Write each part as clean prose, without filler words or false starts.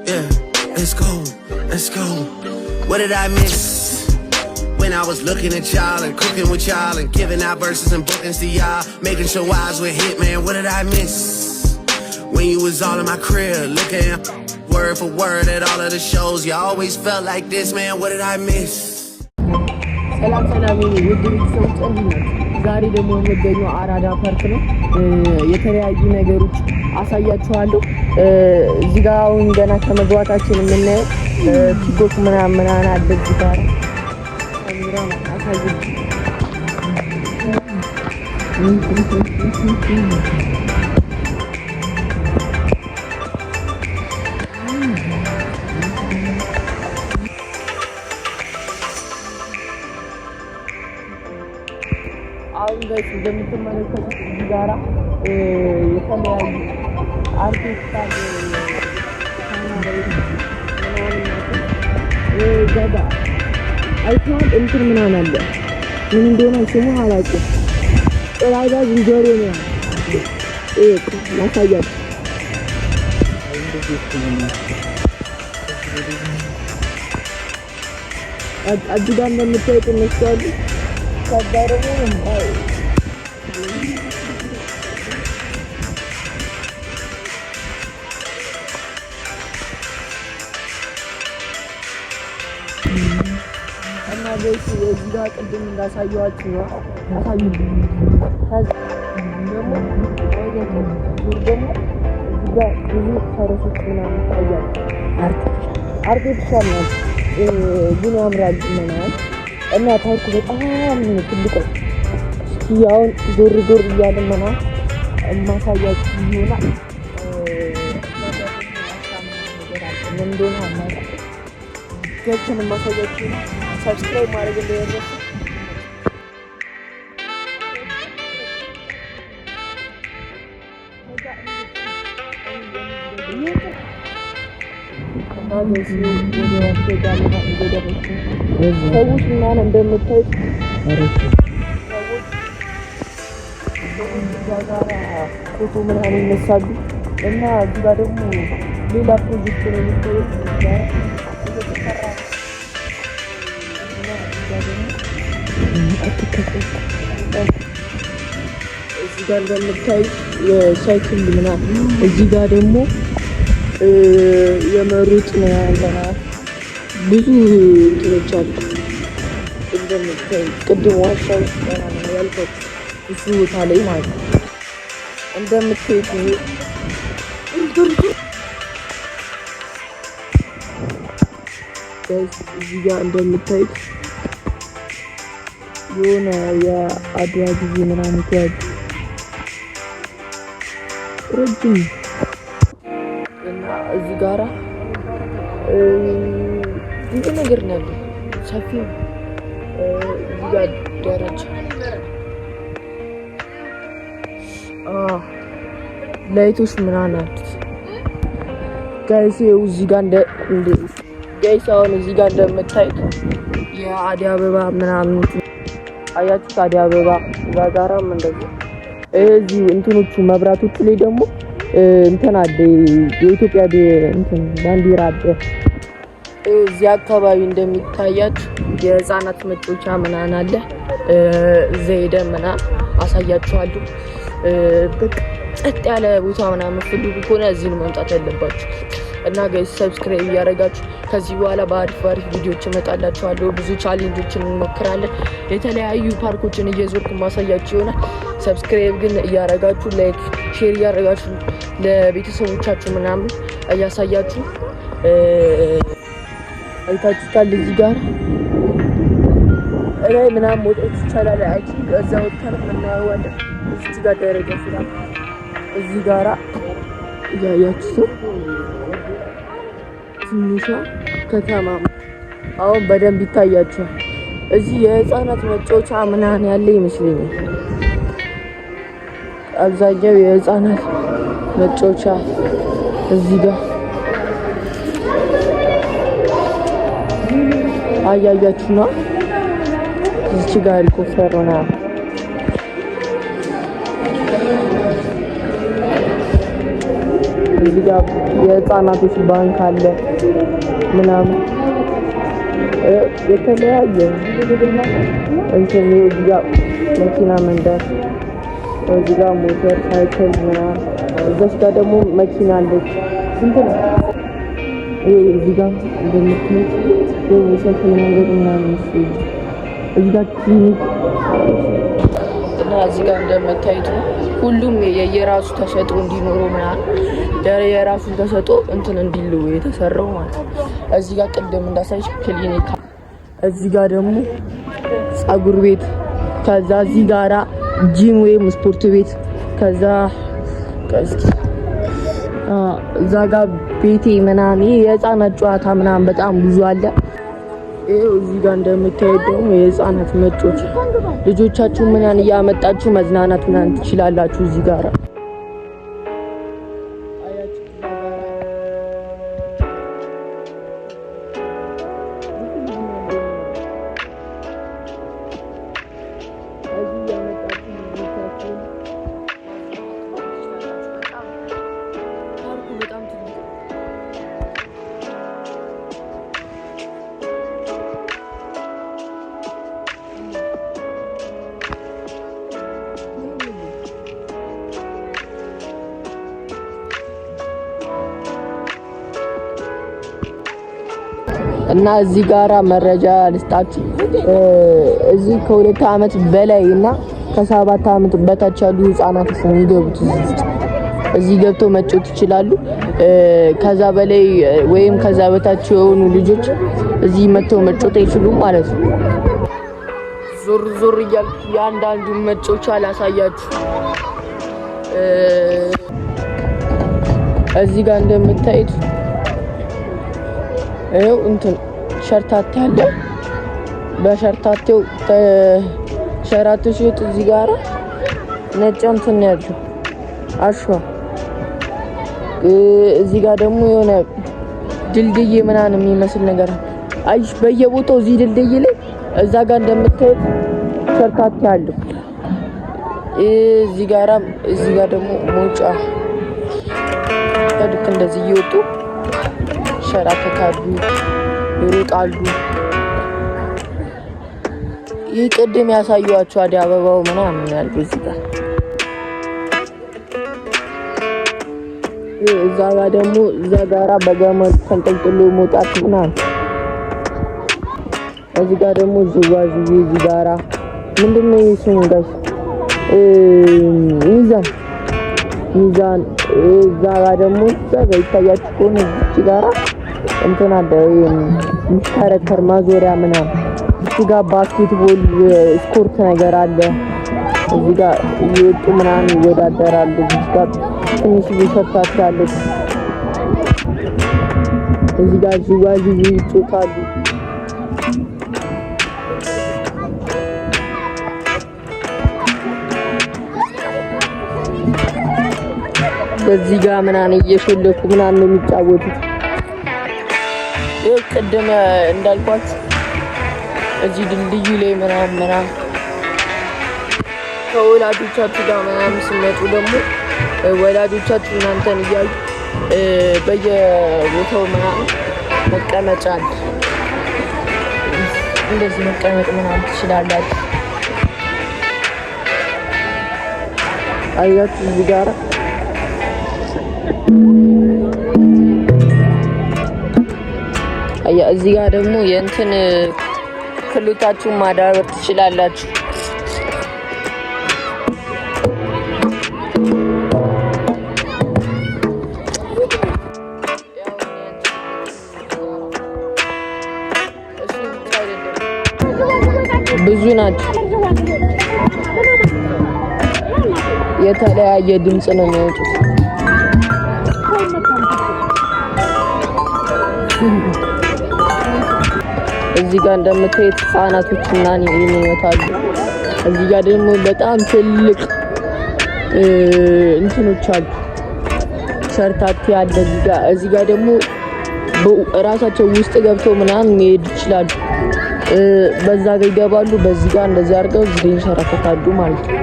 Yeah, let's go, let's go. What did I miss? When I was looking at y'all and cooking with y'all and giving out verses and bookings to y'all, making sure I was with Hitman. What did I miss? When you was all in my crib, looking word for word at all of the shows, you always felt like this, man. What did I miss? ሰላም ሰላም የኔ ውድ ቤተሰቦች፣ እንዴት ናችሁ? ዛሬ ደግሞ የምገኘው አራዳ ፓርክ ነው። የተለያዩ ነገሮች አሳያችኋለሁ። እዚህ ጋር አሁን ገና ከመግባታችን የምናየው peacock ምናምን ምናምን አለ። እዚህ ጋር ካሜራ አሳየች። አሁን guys እንደምትመለከቱት እዚህ ጋራ የተለያዩ artificial ምናምን ናቸው። እዛ ጋ አይተዋል፣ እንትን ምናምን አለ። ምን እንደሆነ ስሙ አላውቅም። ጭላዳ ዝንጀሮ ነው። ላሳያችሁ። እዚህ ጋር እንደምታዩት እነሱ አሉ። ከዛ ደግሞ እና guys እዚህ ጋር ቅድም እንዳሳየኋችሁ ነው። አሳዩልኝ። ደግሞ ደግሞ እዚህ ጋር ብዙ ፈረሶች ምናምን ይታያሉ። Artificial ነው ግን ያምራል ምናምን፣ እና ፓርኩ በጣም ትልቅ ነው። እስኪ አሁን ዞር ዞር እያልን ምናምን የማሳያችሁ ይሆናል። ምን እንደሆነ አናውቅም። ገብተን የማሳያችሁ ይሆናል። Subscribe ማድረግ እንዳይረሳ። እና guys ወደ ዋሻው ጋር ምናምን እየደረስን ነው። ሰዎች ምናምን እንደምታዩት ሰዎች እዛ ጋር ፎቶ ምናምን ይነሳሉ። እና እዚህ ጋር ደግሞ ሌላ ፕሮጀክት ነው የሚታየው፣ እዚህ ጋር እየተሰራ ነው። እና እዚህ ጋር ደግሞ እዚህ ጋር እንደምታዩት የሳይክል ምናምን፣ እዚህ ጋር ደግሞ የመሮጥ ምናምን ብዙ እንትኖች አሉ። እንደምታዩት ቅድም ዋሻ ውስጥ ምናምን ያልኳችሁ እሱ ቦታ ላይ ማለት ነው። እንደምታዩት ይሄ guys እዚህ ጋር እንደምታዩት የሆነ የአድዋ ጊዜ ምናምን የተያዙ ረጅም፣ እና እዚህ ጋራ ብዙ ነገር ነው ያለው። ሰፊ ነው። እዚህ ጋር ደረጃ፣ light ኦች ምናምን አሉት። Guys ይኸው እዚህ ጋር እንደ guys አሁን እዚህ ጋር እንደምታዩት የአደይ አበባ ምናምን አያችሁት? አደይ አበባ እዛ ጋራም እንደዚህ፣ እዚህ እንትኖቹ መብራቶቹ ላይ ደግሞ እንትን አለ፣ የኢትዮጵያ እንትን ባንዲራ አለ። እዚህ አካባቢ እንደሚታያችሁ የህፃናት መጫወቻ ምናምን አለ። እዛ ሄደን ምናምን አሳያችኋለሁ። በቃ ጸጥ ያለ ቦታ ምናምን የምትፈልጉ ከሆነ እዚህ ነው መምጣት ያለባችሁ። እና guys subscribe እያደረጋችሁ ከዚህ በኋላ በአሪፍ አሪፍ ቪዲዮዎች እመጣላችኋለሁ። ብዙ challenge ኦችን እንሞክራለን። የተለያዩ ፓርኮችን እየዞርኩ ማሳያችሁ ይሆናል። Subscribe ግን እያደረጋችሁ፣ like፣ share እያደረጋችሁ፣ ለቤተሰቦቻችሁ ምናምን እያሳያችሁ። አይታችሁታል። እዚህ ጋር ላይ ምናምን መውጣት ይቻላል። I think እዛ ወጥተን እናየዋለን። እዚህ ጋር ደረጃ ስላለ እዚህ ጋራ እያያችሁ ትንሿ ከተማ አሁን በደንብ ይታያችኋል። እዚህ የህፃናት መጫወቻ ምናምን ያለ ይመስለኛል። አብዛኛው የህፃናት መጫወቻ እዚህ ጋር አያያችሁ ነው። እዚች ጋር ሄሊኮፕተር ምናምን፣ እዚህ ጋር የህፃናቶች ባንክ አለ ምናምን የተለያየ እንትን። እዚህ ጋር መኪና መንዳት፣ እዚህ ጋር ሞተር ሳይክል ምናምን፣ እዛች ጋር ደግሞ መኪና አለች። ስንት ነው? ይሄ እዚህ ጋር እንደምታዩት የሳይክል መንገድ ምናምን፣ እዚህ ጋር ክሊኒክ እና እዚህ ጋር እንደምታዩት ነው። ሁሉም የየራሱ ተሰጥኦ እንዲኖረው ምናምን የራሱን ተሰጥኦ እንትን እንዲሉ የተሰራው ማለት ነው። እዚህ ጋር ቅድም እንዳሳይሽ ክሊኒክ፣ እዚህ ጋር ደግሞ ፀጉር ቤት፣ ከዛ እዚህ ጋራ ጂም ወይም ስፖርት ቤት፣ ከዛ እዛ ጋር ቤቴ ምናምን የህፃናት ጨዋታ ምናምን በጣም ብዙ አለ። ይኸው እዚህ ጋር እንደምታዩት ደግሞ የህፃናት መጫወቻ፣ ልጆቻችሁ ምናምን እያመጣችሁ መዝናናት ምናምን ትችላላችሁ። እዚህ ጋር እና እዚህ ጋራ መረጃ ልስጣችሁ። እዚህ ከ2 አመት በላይ እና ከ7 አመት በታች ያሉ ህጻናት ነው የሚገቡት እዚህ ውስጥ። እዚህ ገብተው መጫወት ይችላሉ። ከዛ በላይ ወይም ከዛ በታች የሆኑ ልጆች እዚህ መጥተው መጫወት አይችሉም ማለት ነው። ዞር ዞር እያልኩ የአንዳንዱን መጫወቻ ላሳያችሁ። እዚህ ጋር እንደምታዩት ይኸው እንትን ሸርታቴ አለ። በሸርታቴው ሸራቶ ሲወጡ እዚህ ጋር ነጭ እንትን ያለው አሸዋ፣ እዚህ ጋር ደግሞ የሆነ ድልድይ ምናምን የሚመስል ነገር አይሽ በየቦታው እዚህ ድልድይ ላይ እዛ ጋር እንደምታዩት ሸርታቴ አለው። እዚህ ጋራም እዚህ ጋር ደግሞ መውጫ ልክ እንደዚህ እየወጡ ይንሸራተታሉ፣ ይሮጣሉ። ይህ ቅድም ያሳየኋቸው አደይ አበባው ምናምን ያለው እዚህ ጋር፣ እዛ ጋር ደግሞ እዛ ጋራ በገመድ ተንጠልጥሎ መውጣት ምናምን። እዚህ ጋር ደግሞ ዝዋዝዌ፣ እዚህ ጋራ ምንድነው ስሙ guys? ሚዛን ሚዛን። እዛ ጋር ደግሞ እዛ ጋር ይታያችሁ ከሆነ እዚህ ጋራ እንትን አለ የሚሽከረከር ማዞሪያ ምናምን። እዚህ ጋር basketball court ነገር አለ። እዚህ ጋር እየወጡ ምናምን ይወዳደራሉ። እዚህ ጋር ትንሽ ሸርታቴ አለች። እዚህ ጋር ዥዋዥዌ ይጫወታሉ። በዚህ ጋር ምናምን እየሾለኩ ምናምን ነው የሚጫወቱት። ይህ ቅድም እንዳልኳችሁ እዚህ ድልድዩ ላይ ምናምን ምናምን ከወላጆቻችሁ ጋር ምናምን ስመጡ ደግሞ ወላጆቻችሁ እናንተን እያዩ በየቦታው ምናምን መቀመጫ አለ። እንደዚህ መቀመጥ ምናምን ትችላላችሁ። አያችሁ እዚህ ጋር አያ እዚህ ጋር ደግሞ የእንትን ክህሎታችሁን ማዳበር ትችላላችሁ። ብዙ ናቸው። የተለያየ ድምፅ ነው የሚወጡት። እዚህ ጋር እንደምታዩት ህጻናቶች እና ይመታሉ። እዚህ ጋር ደግሞ በጣም ትልቅ እንትኖች አሉ። ሸርታቴ አለ እዚህ ጋር። እዚህ ጋር ደግሞ እራሳቸው ውስጥ ገብተው ምናምን መሄድ ይችላሉ። በዛ ጋር ይገባሉ። በዚህ ጋር እንደዚህ አድርገው እዚህ ይንሸራተታሉ ማለት ነው።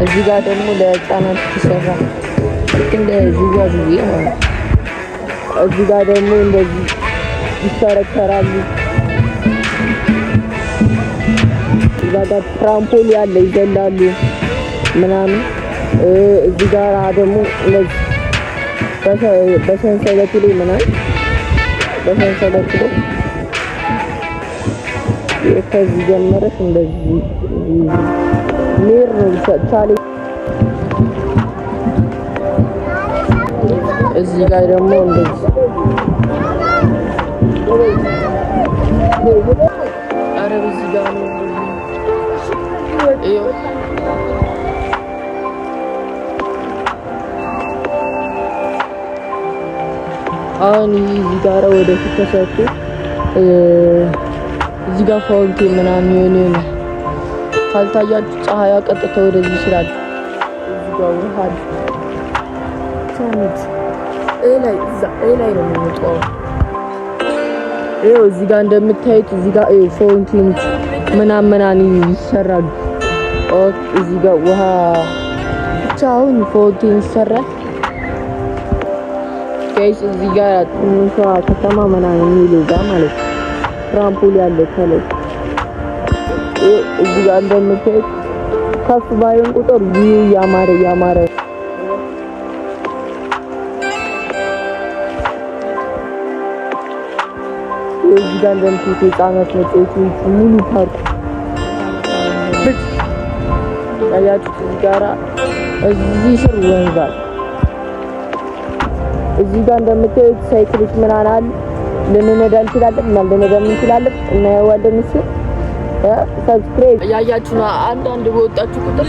እዚህ ጋር ደግሞ ለህፃናት የተሰራ ልክ እንደ ዥዋዥዌ ማለት ነው። እዚህ ጋር ደግሞ እንደዚህ ይሽከረከራሉ። እዛ ጋር trampoline ያለ ይዘላሉ ምናምን። እዚህ ጋር ደግሞ እንደዚህ በሰንሰለቱ ላይ ምናምን፣ በሰንሰለቱ ላይ ከዚህ ጀመረሽ እንደዚህ ሜር ነው ቻሌ። እዚህ ጋር ደግሞ እንደዚህ፣ ኧረ እዚህ ጋር ነው ይኸው። አሁን እዚህ ጋር ወደፊት ተሰርቶ እዚህ ጋር fountain ምናምን የሆነ የሆነ ካልታያችሁ ፀሐያ ቀጥታ ወደዚህ ስላለ እዚህ ጋር ውሃ አለ። ላይ እዛ ላይ ነው የምንወጣው። ይኸው እዚህ ጋር እንደምታዩት እዚህ ጋር ይኸው fountain ምናምን ምናምን ይሰራሉ። እዚህ ጋር ውሃ ብቻ አሁን fountain ይሰራል። Guys፣ እዚህ ጋር ትንሿ ከተማ ምናምን የሚለው ጋር ማለት ነው። Trampoline ያለ ከላይ እዚህ ጋር እንደምታዩት ከፍ ባይሆን ቁጥር view እያማረ እያማረ። እዚህ ጋር እንደምታዩት የህፃናት መጫወቻዎች ሙሉ ፓርክ ያያችሁት። እዚህ ጋራ እዚህ ስር ወንዝ አለ። እዚህ ጋር እንደምታዩት ሳይክሎች ምናምን አሉ። ልንነዳ እንችላለን እና ልንነዳ እንችላለን፣ እናየዋለን። እሱ subscribe እያያችሁ ነው። አንዳንድ በወጣችሁ ቁጥር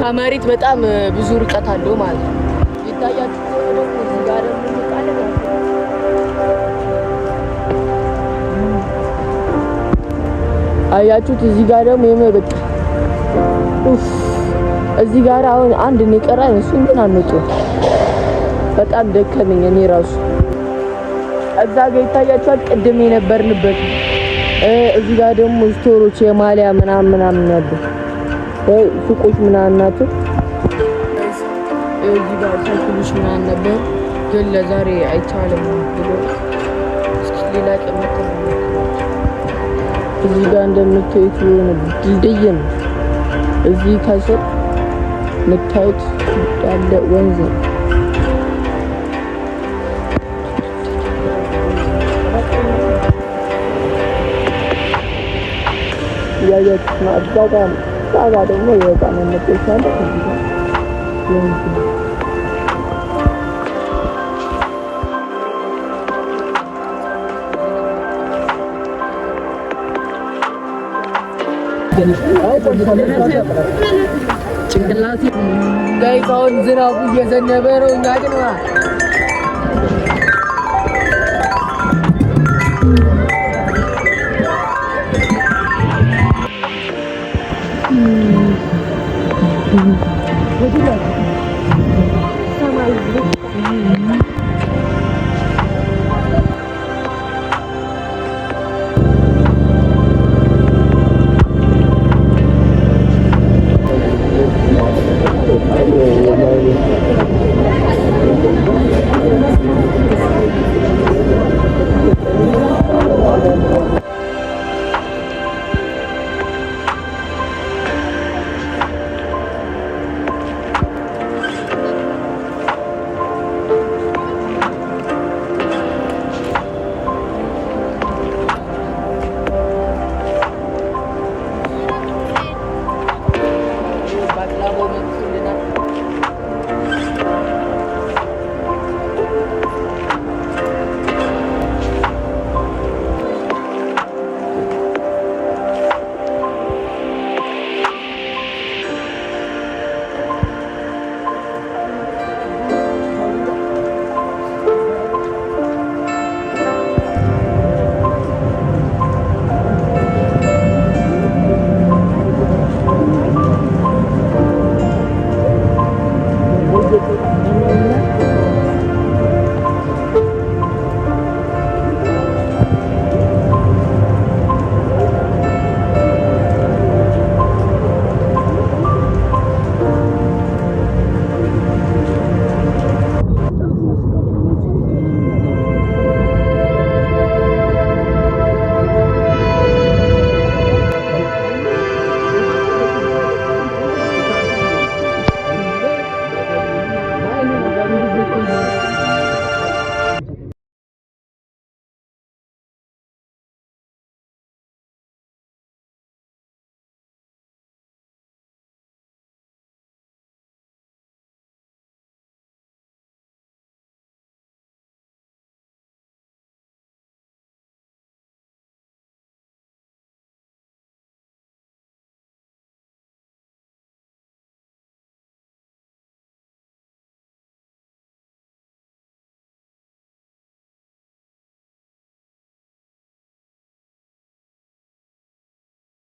ከመሬት በጣም ብዙ ርቀት አለው ማለት ነው። ይታያችሁ ከሆነ ደግሞ እዚህ ጋር ደግሞ እንወጣለን። አያችሁት? እዚህ ጋር ደግሞ የመበቃ ኡፍ፣ እዚህ ጋር አሁን አንድ ነው የቀረን፣ እሱን ግን አንወጣም። በጣም ደከመኝ እኔ ራሱ። እዛ ጋር ይታያችኋል ቅድም የነበርንበት። እዚህ ጋር ደግሞ store ኦች የማሊያ ምናምን ምናምን ያሉ ሱቆች ምናምን ናቸው። እዚህ ጋር ሳይክሎች ምናምን ነበር፣ ግን ለዛሬ አይቻልም ብሎ እስኪ ሌላ ቀን መተን። እዚህ ጋር እንደምታዩት የሆነ ድልድይ ነው። እዚህ ከስር የምታዩት ያለ ወንዝ ነው። እያያችሁት ነው። እዛ ጋር ደግሞ የህፃናት መጫወቻ አለ። እዚህ ጋር ወንዝ ነው። Guys፣ አሁን ዝናቡ እየዘነበ ነው። እኛ ግን